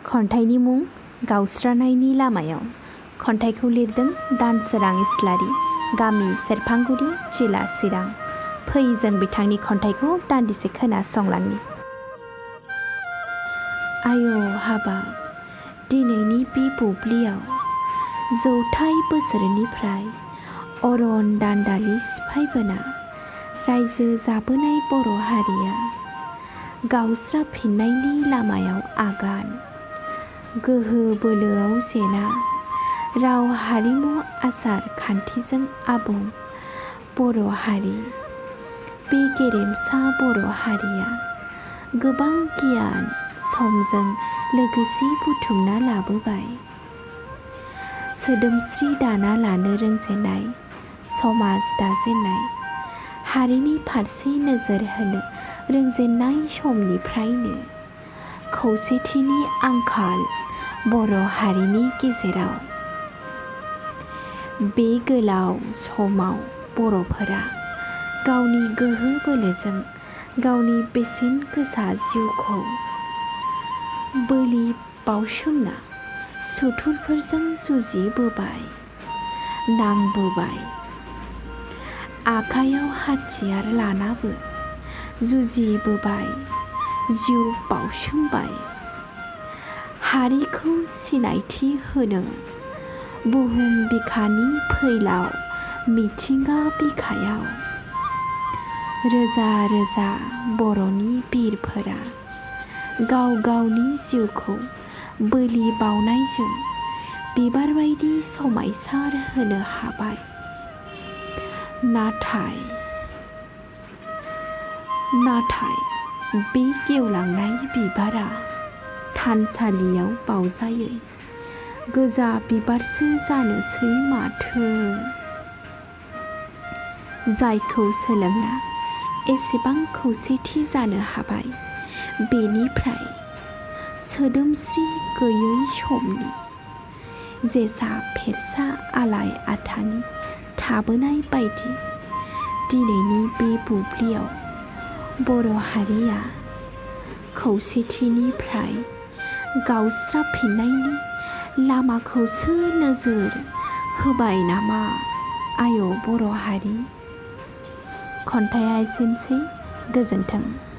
खन्थाइनि मुं गावस्रानायनि लामायाव। खन्थाइखौ लिरदों दानसोरां इस्लारि, गामि सेरफांगुरि, जिल्ला चिरां। फै जों बिथांनि खन्थाइखौ दान्दिसे खोनासंलांनि। आय' हाबाब, दिनैनि बे बुब्लियाव जौथाइ बोसोरनिफ्राय अरन दान्दालि सिफायबोना रायजो जाबोनाय बर' हारिया गावस्राफिननायनि लामायाव आगान। गोहो बोलोआव जेना राव हारिमु आसार खान्थिजों आबुं बर' हारि, बे गेरेमसा बर' हारिया गोबां गियान समजों लोगोसे बुथुमना लाबोबाय। सोदोमस्रि दाना लानो रोंजेननाय, समाज दाजेननाय, हारिनि फारसे नोजोर होनो रोंजेननाय समनिफ्रायनो खौसेथिनि आंखाल बर' हारिनि गेजेराव। बे गोलाव समाव बर'फोरा गावनि गोहो बोलोजों गावनि बेसेन गोसा जिउखौ बोलि बाउसोमना सुथुरफोरजों जुजिबोबाय, नांबोबाय। आखायाव हाथियार लानाबो जुजिबोबाय, जिउ बाउसोमबाय। हारिखौ सिनायथि होनो बुहुम बिखानि फैलाव मिथिंगा बिखायाव रोजा रोजा बर'नि बिरफोरा गाव गावनि जिउखौ बोलि बाउनायजों बिबार बायदि समायसार होनो हाबाय। नाथाय बे गेवलांनाय बिबारा थानसालियाव बाउजायै गोजा बिबारसो जानोसै माथो। जायखौ सोलोंना एसेबां खौसेथि जानो हाबाय, बेनिफ्राय सोदोमस्रि गैयै समनि जेसा फेरसा आलाय आथानि थाबोनाय बायदि दिनैनि बे बुब्लियाव बर' हारिया खौसेथिनिफ्राय गावस्राफिननायनि लामाखौसो नोजोर होबाय नामा आय' बर' हारि। खन्थाइया एसेनोसै। गोजोन्थों।